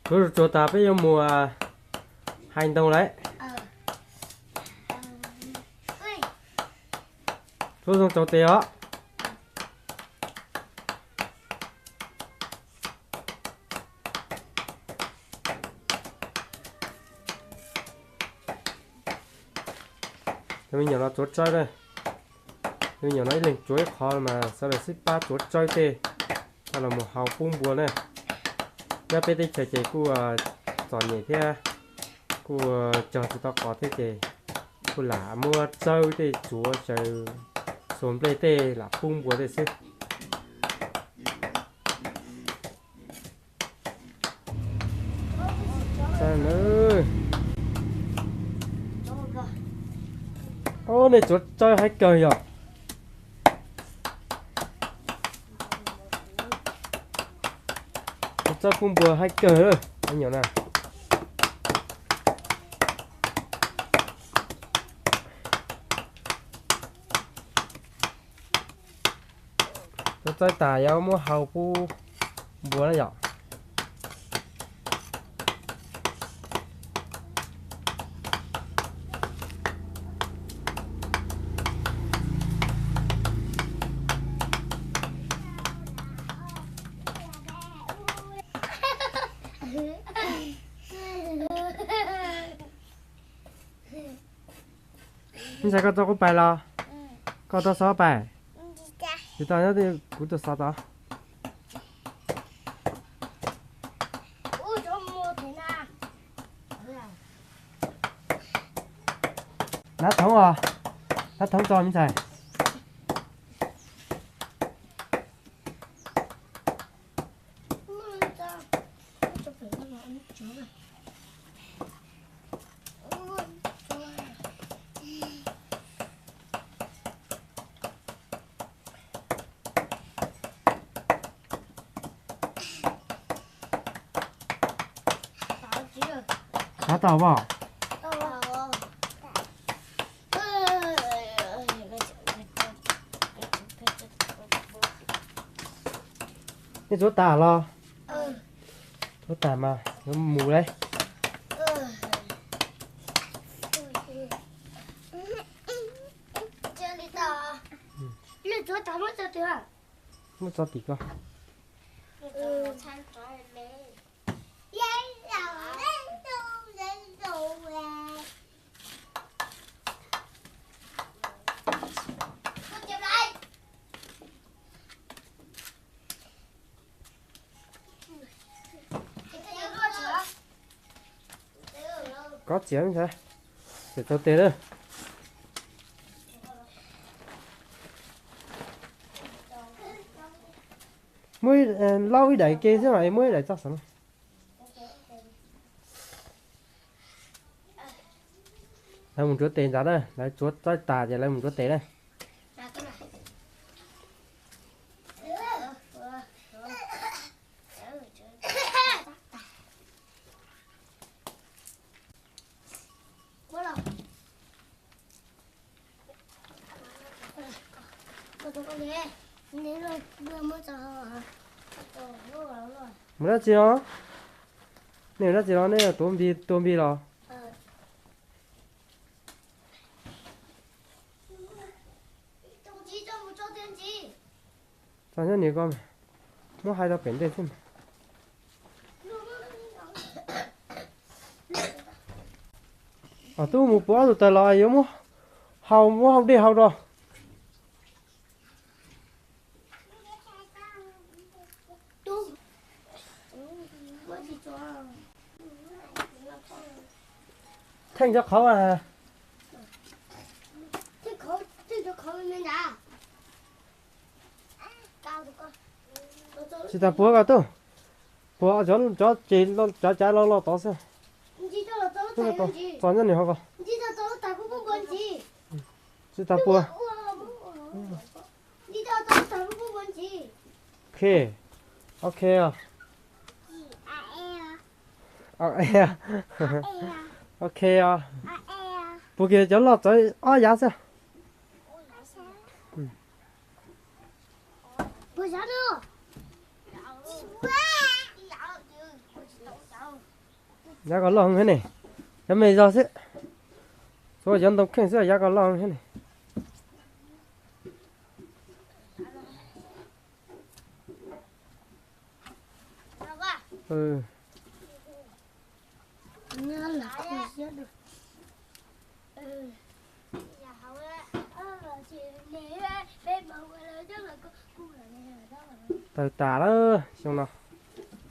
Tsuav tsuav tas peb yuav mus hais ntoo lawm. Tsuav zoo tsaus tes os. Cov me nyuam no tsuav tsawb na. Cov me nyuam no ib leeg tsuav ib qho mas sawv daws sib pab tsuav tsawb tej, coj los mus hau pub npua na. Nyob peb teb chaws ces kuj txom nyem thiab kuj cog tsis tau qos thiab ces kuj lam muab tsawb tej tsuav xyaw xuas nplej tej lam pub npua tej xwb. Ob, nej tsuav tsawb haib kawg yom. Tsuav tsawb pub npua haib kawg me nyuam na. Tsuav tsawb tas yuav muab hau pub npua na yom. Ntxhais, koj tau qub pais los? Koj tau xov pais? Tsis tau, nyob kuv tus xov tod. Hnav thoob os, hnav thoob tso me ntxhais. Xav tau pom? Nej tsuav tas los? Tsuav tas mas yuav mus lauj. Muab tso tim ko. Kov txiav ntag, txiav tau tes lawm. Muab laub ib daim ke xwb mas muab ib daim tso saum no. Lawv mus ntxuav tes ntag na, lawv tsuav tsob tas ces lawv mus ntxuav tes na. Mus dab tsi los? Nej mus dab tsi los? Nej tuav npis, tua npis los? Tso nyob ni ko, muab hais rau pem ntej xwb mas. Twb mus puag ob tug taws los yuav muab hau, muab hau dej hau rau. Theej cov qhauv. Tsis tas puag ko tub, puag cov ces cov cav lo lo tod xwb. Txog nyob nws ho ko. Tsis tas puag. Ok, ok. Ok os. Puag kiag cov loj txawv ob yav xwb. Yav ko loj heev thiab ne, cov me zog xwb, tsuas cov ntoo kheej xwb yav ko loj heev thiab ne. Tawg tas lawm xyoo no,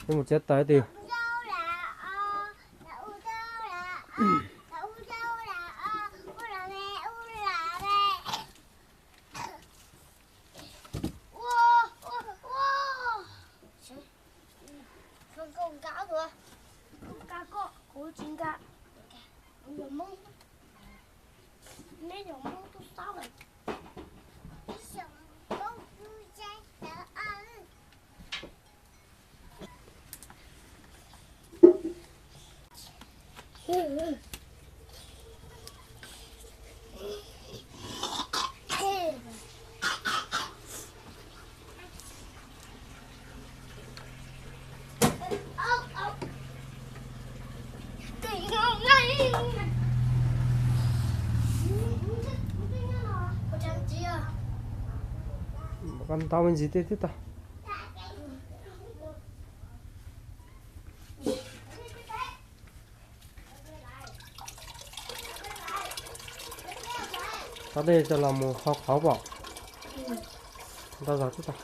yuav mus txiav taws twg. Nkauj nkauj, nkauj nkauj, kuv tsis nkag, kuv yog Hmoob, neb yog Hmoob tub sab lawm. Koj ntau me ntsis tej thiab tau. Tau dej coj los mus hau qhauv pom. Ntau zog twb tau.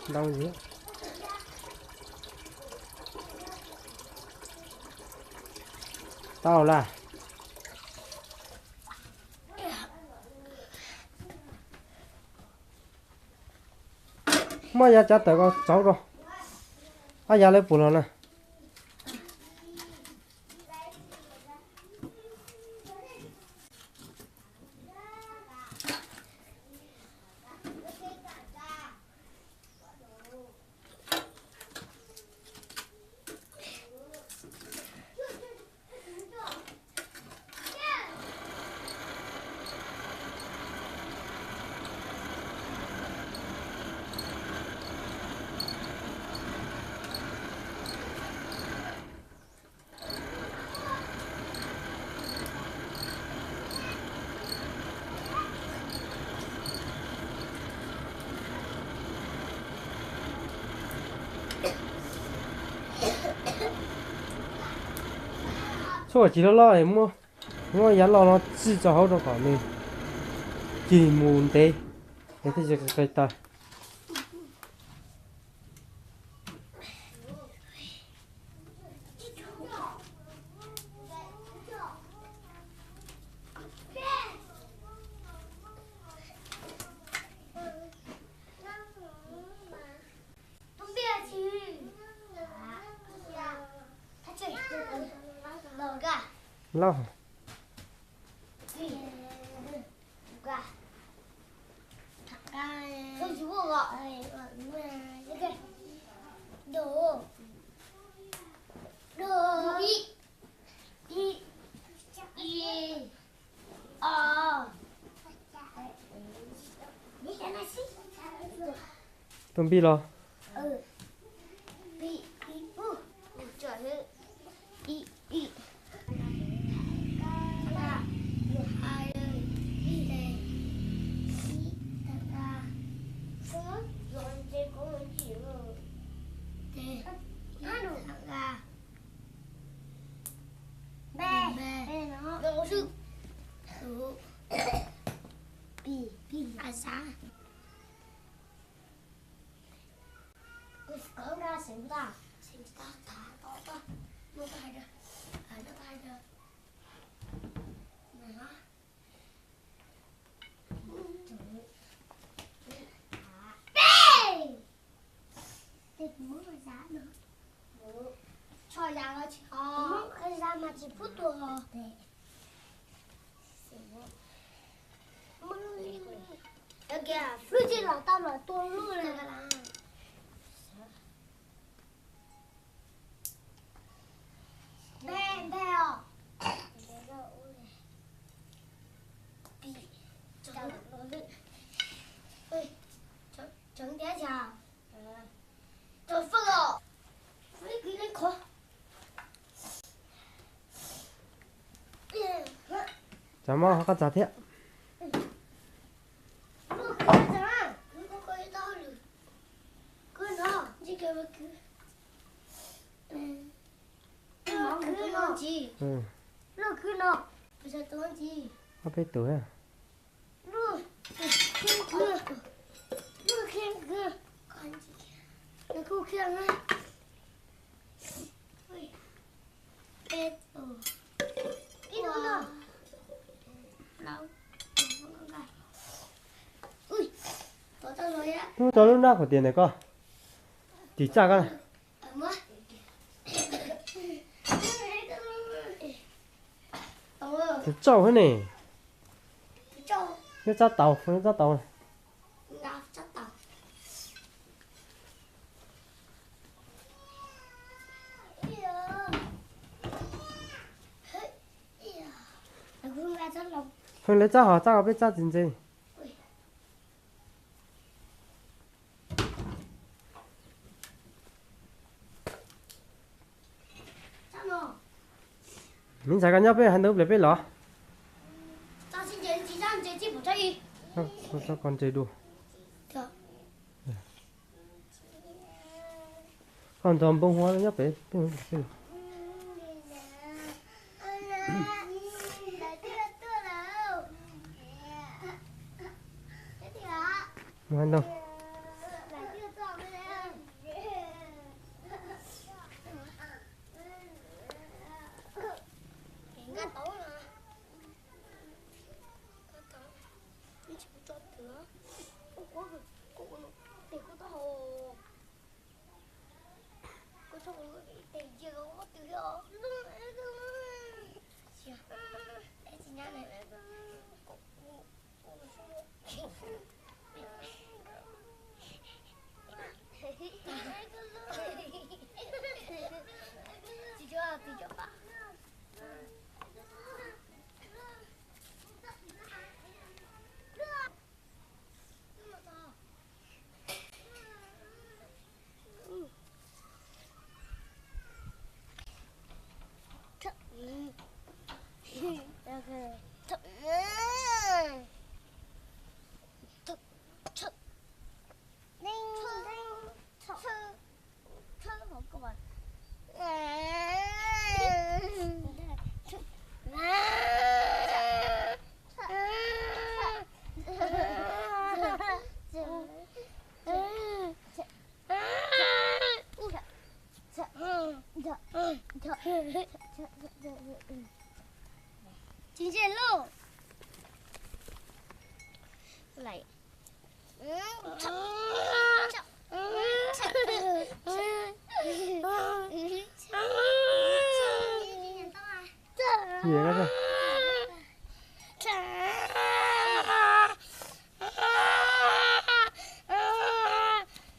Ntau ntsis. Tau lawm. Muab yav tsav tawm ko txauv rau. Ab, yav lawv pum los na. Tshuaj cig loj loj es muab, muab yav loj no txij tso hauv rau kom nws cig mus ntev, es thiaj li qe taws. Lauj. Tus npij los? Tsho yas los tsis ho, yas mas tsis pub tua ho. Lub tsis los tau los tua lub lawm. Npej, npej os. Mov qhov qab txag thiab. Ob peb tus. Lub rau lub nab kuv tias ntawm koj, tim txaj koj na. Tus tsauj thiab ne. Nyob tsab taus, nyob tsab taus. Feej lawv tsab hov, tsab ko peb tsab txiv ntse. Miv ntxhais koj nyob peb hais ntawd pliag peb los. Koj ntse dua. Koj nrog npoo huab nyob pem peb los. Mus hais ntoo. Tsis ntse lauj.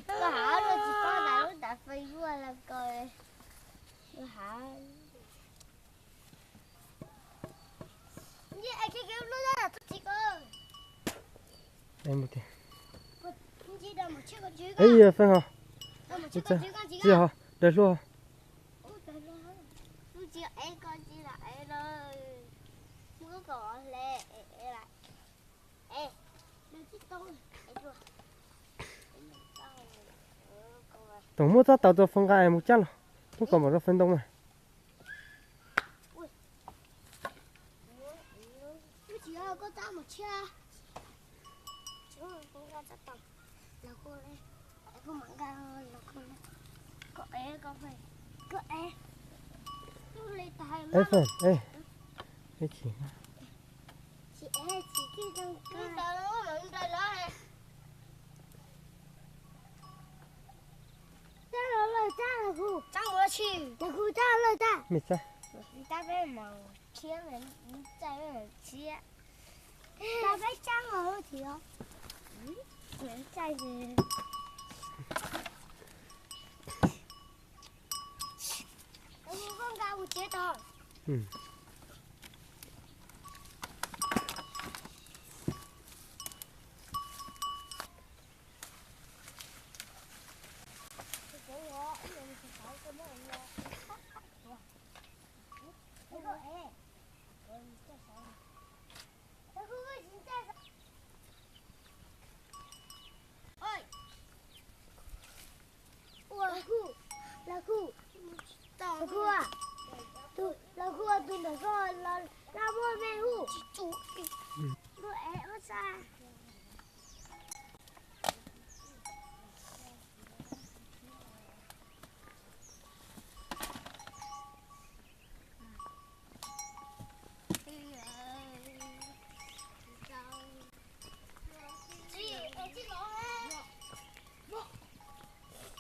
Lub hav no tsis paub tas lub ntawd feem zuaj los ko. Lub hav. Mus tiag. Ib yam feej ho. Tsis ho, daws hlua. Toom muab txoj taus rau foob nqa es mus cab los, muab kom npaum rau foob ntoo na. Eb, eb, eb, chim. Mej txab. Ntuj es ua tsa. Tsis, es tsis los.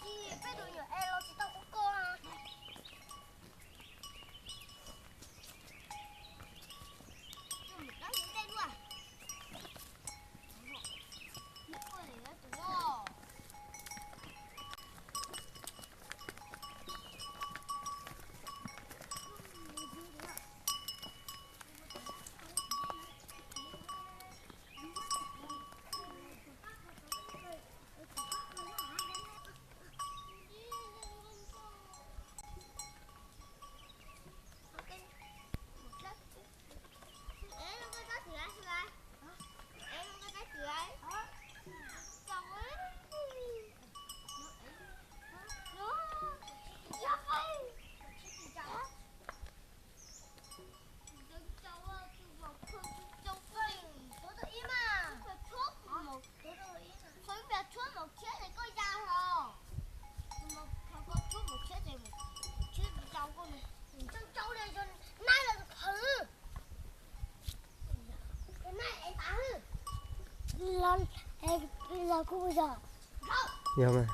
Tsis, peb tus nyuam es los tsis tau kuv ko. Yog mas.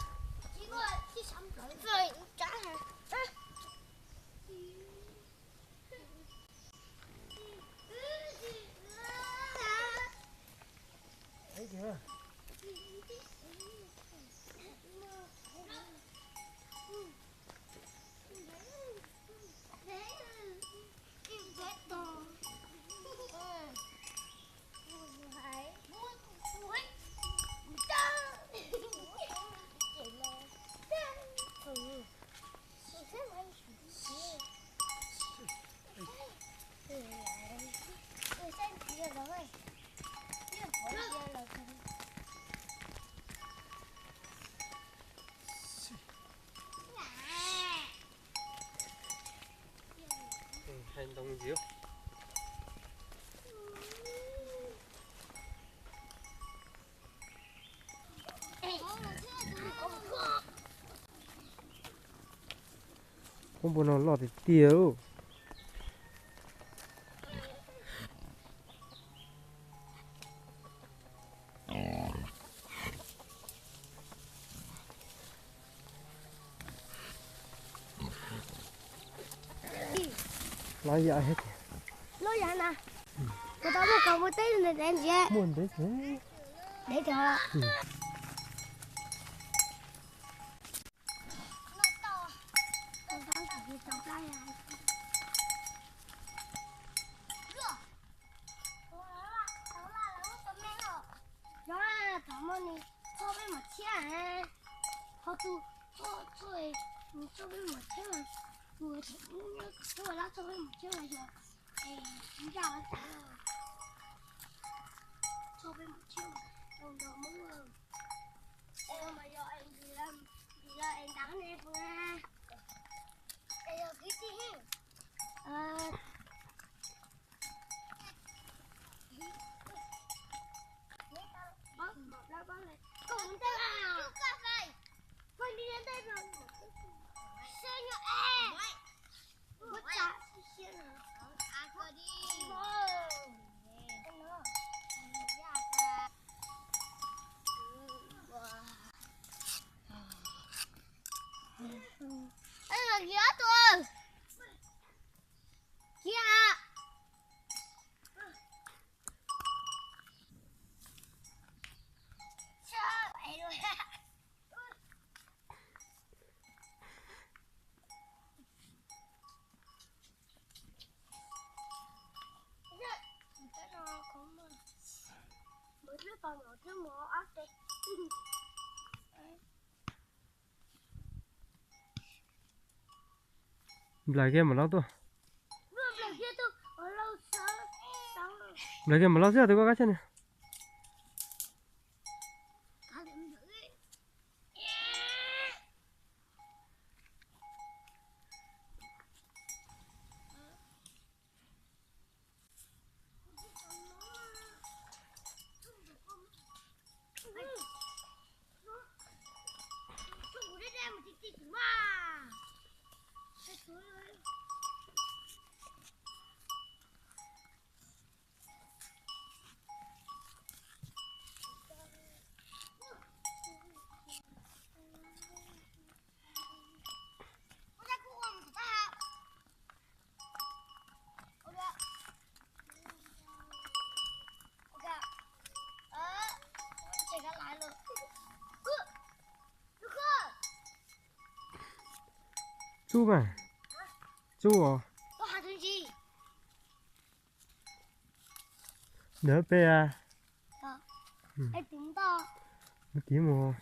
Hais ntoo ntxiv. Qhov npua no loj tiag tiag. Loj yam thiab. Loj yam na. Kuv tau muaj qhov npua teb ntev ntev ntxiv. Muaj ntev ntev. Ntev cov. Yog, thaum no nws txog peb maum tshiab, ho tus txog, txog, nws txog peb maum tshiab mas, tus tseem ub nyob txog lab txog peb maum tshiab mas yog, es ncaj lawv tas, txog peb maum tshiab mas, tau nrog Hmoob, es mas yog es, yog es ntav ne puas, es yog kwv tij. Nplaig kiag mam loj tuaj. Nplaig kiag mam loj xwb, tus koj kab chaj ni. Tsub mas, tsub os. Ntawd peb a. Mus tiv mus.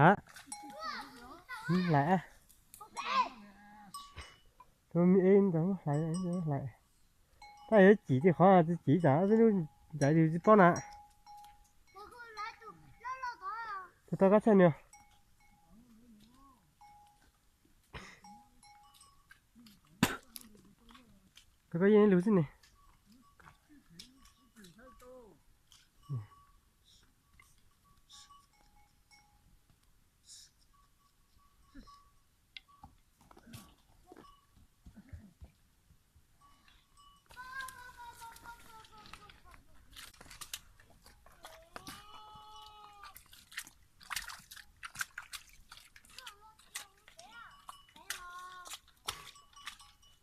Hab, hlais, hlais, hlais. Tab yuav cim tej qhov tsis cim tsam ob peb lub ntsaiv tsis paub na. Tau kab tshaj nws. Koj yeej ib lus xwb ne.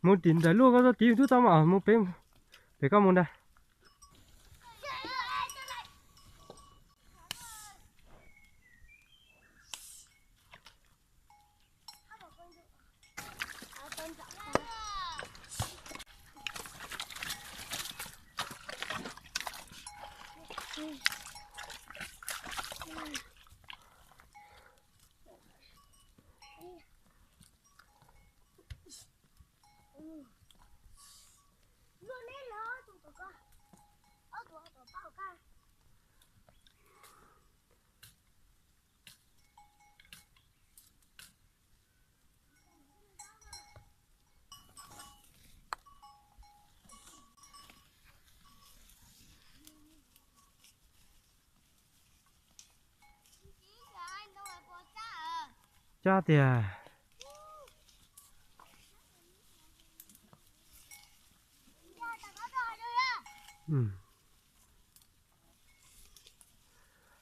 Mus tim ntawm luaj koj txoj tiv tub tau mas mus pem, pem koj mus ntag. Cab tiag.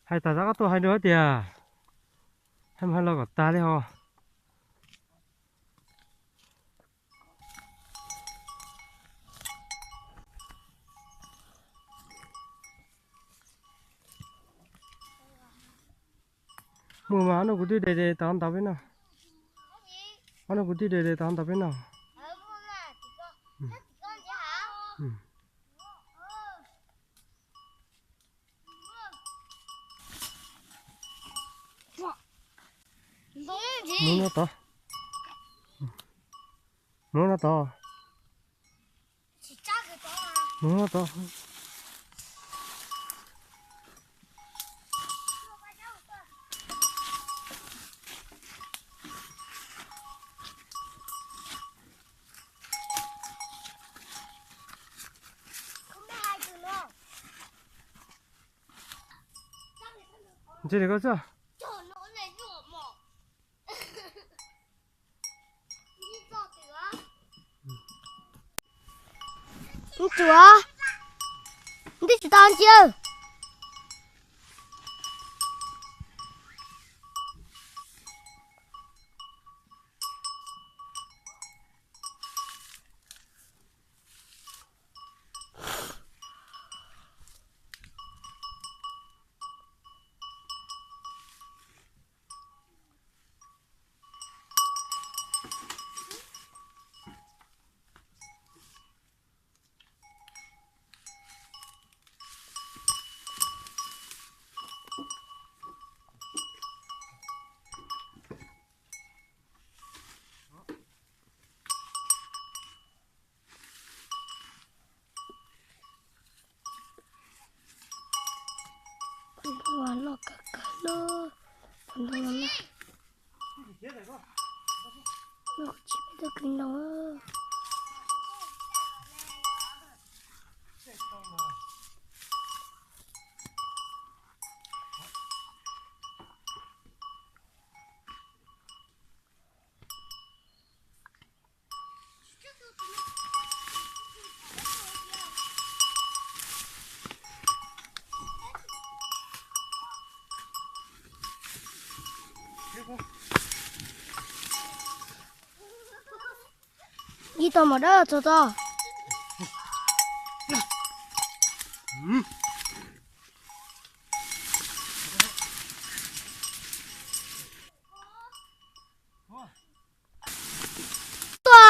Hais tas zab qab tuaj hais dua tias, hais mus hais los kom tag li ho. Muaj mas, ob nub kuv twb de de tau ntau peb noj. Ob nub kuv twb de de tau ntau peb noj. Mus no tod. Mus no tod. Mus no tod. Ntse li koj xwb. Ntsuav, ntij tsis tau ntsia. Ua loj kawg kawg na. Tus ntoo no na. Loj tsis peb tug kws no. Tau mos dawb txog tau. Tua.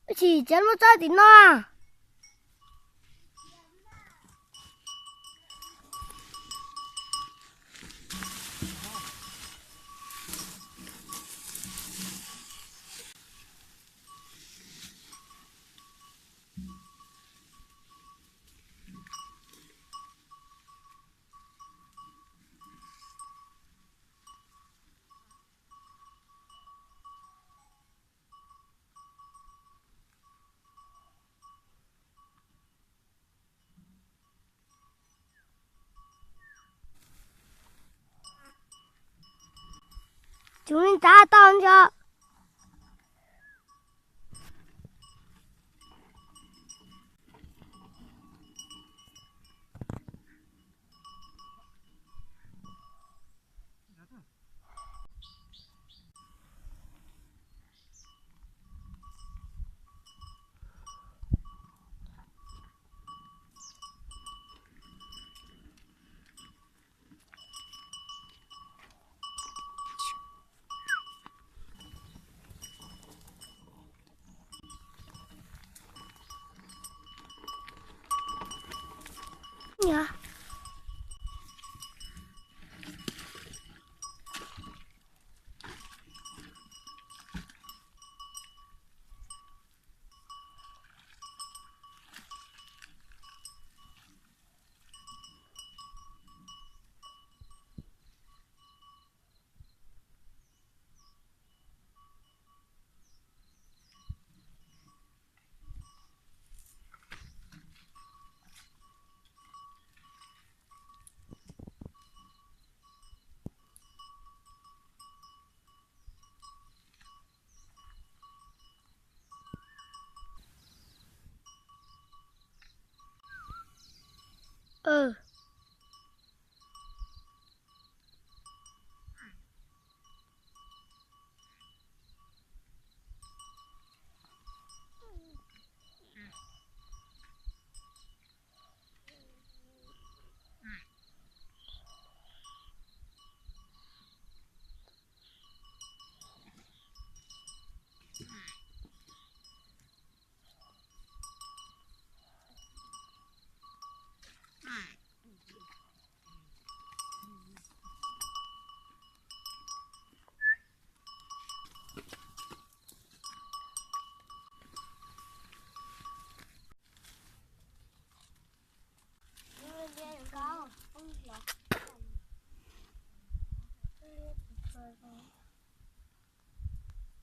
Ib chim txiav lub txawb tim no. Tsuv li ntav tau ntso.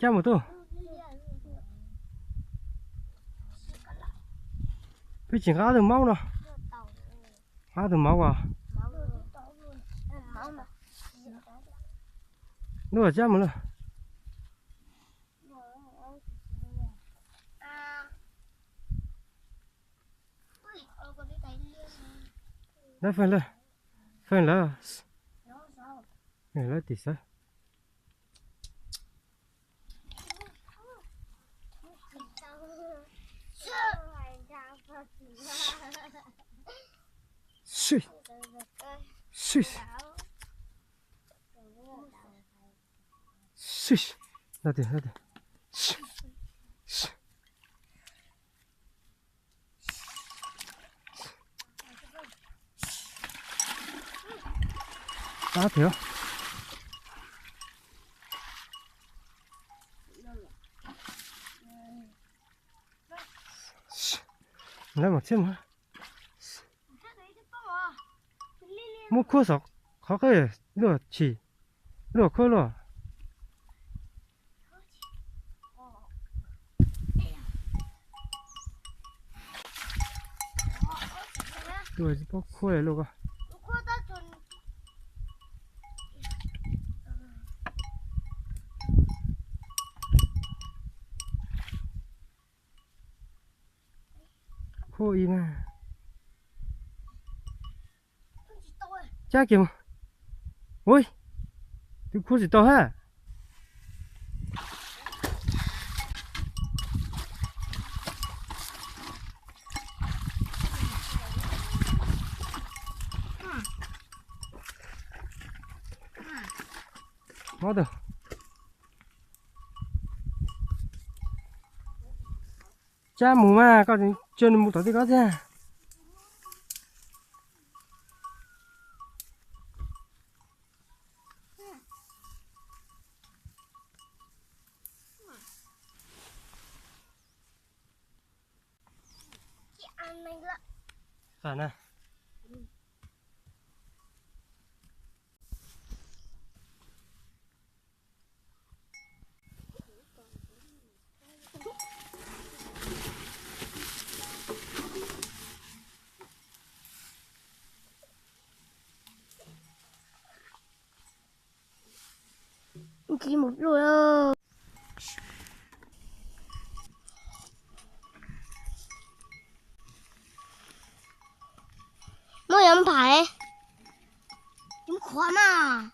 Cab mus tuaj. Peb tsis nqa ob tug maub no. Nqa ob tug maub os. Lub cab mus lawm. Lawv feej lawm, feej lawm, lawv tim xawb. Sij, sij, sij, no tiag, no tiag. Sij, sij. Tab thiab. Lawv mam txhiaj mus. Muab khuab saum qhov qab luaj tshis, luaj khuab luaj. Tuaj tsis paub khuab li luaj ko. Khuab ib na. Cab kiag mus. Ui, twb khuab tsis tau hab. Mob tag. Cab mus mas koj tsis mus tom tej ko thiab. Tsis mus luaj. Muab yuav nphais, yuav qhuav mas.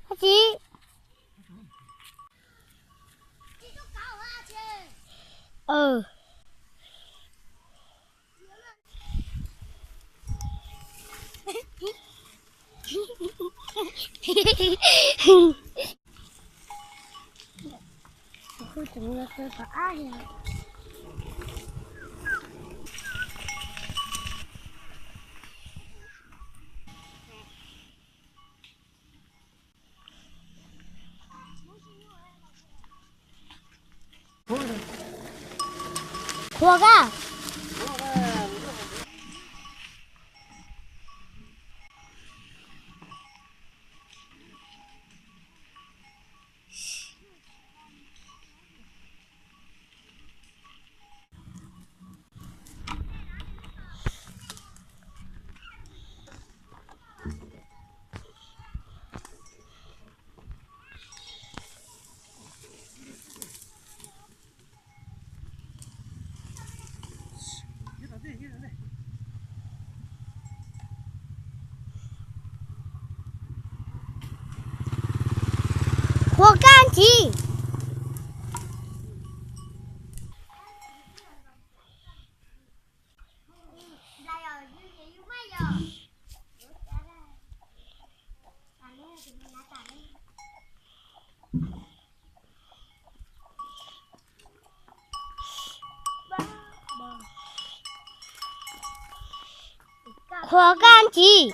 Hab tsi. Qhuav kab. Qhuav kab ntsis. Qhuav kab ntsis.